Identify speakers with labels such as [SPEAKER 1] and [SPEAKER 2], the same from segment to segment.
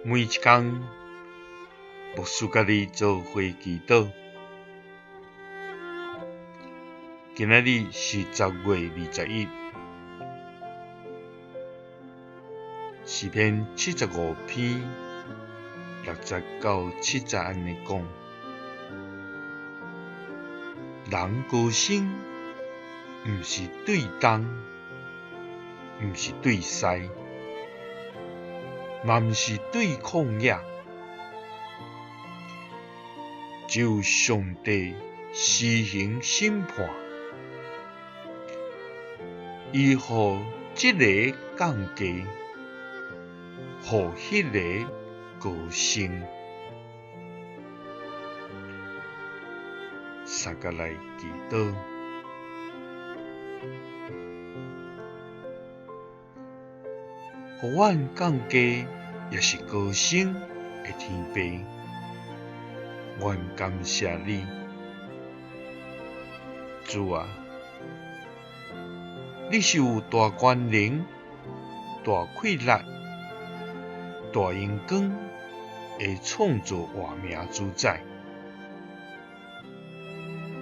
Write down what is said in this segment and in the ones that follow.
[SPEAKER 1] 每一工，牧師佮你做伙祈禱。今仔日是10月21，詩篇75篇6節到7節按呢講：人高升，毋是對東，毋是對西，嘛毋是對曠野，只有上帝施行審判，伊予這个降低，予彼个高升。三佮來祈禱。予阮降低，抑是高升的天父，阮感謝你，主啊，你是有大權能、大氣力、大榮光的創造活命主宰。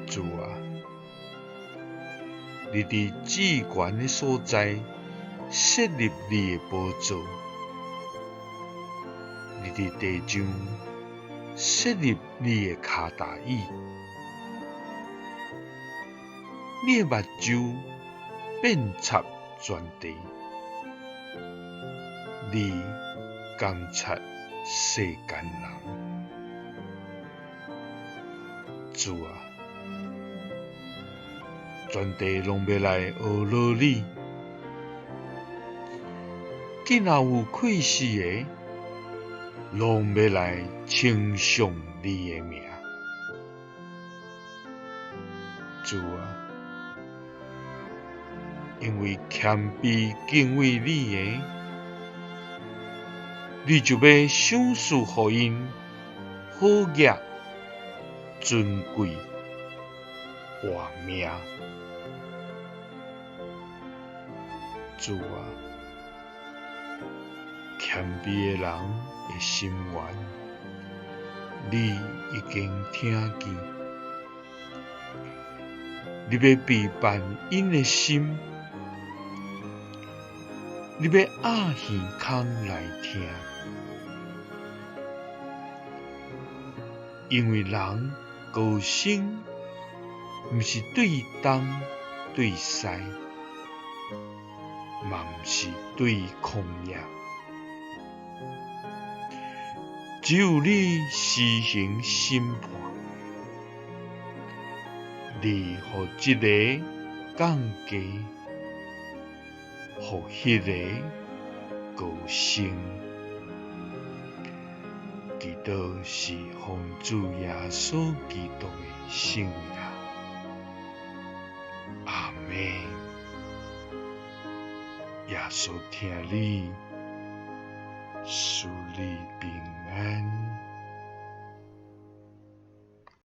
[SPEAKER 1] 主啊，你佇至懸的所在設立你的寶座，你佇地上設立你的跤踏椅，你的目睭遍察全地，你監察世間人。主啊，全地攏欲來呵咾你，見若有氣息的，攏欲來稱頌你的名。主啊，因為謙卑敬畏你的，你就欲賞賜予𪜶好業、尊貴、活命。主啊，謙卑的人的心願，你已經聽見，你欲備辦𪜶的心，你欲掩耳孔來聽，因為人高升，毋是對東對西，嘛毋是對曠野，只有你施行審判，你予這个降低，予彼个高升。祈禱是奉主耶穌基督的聖名，阿們。耶穌疼你，賜你平安。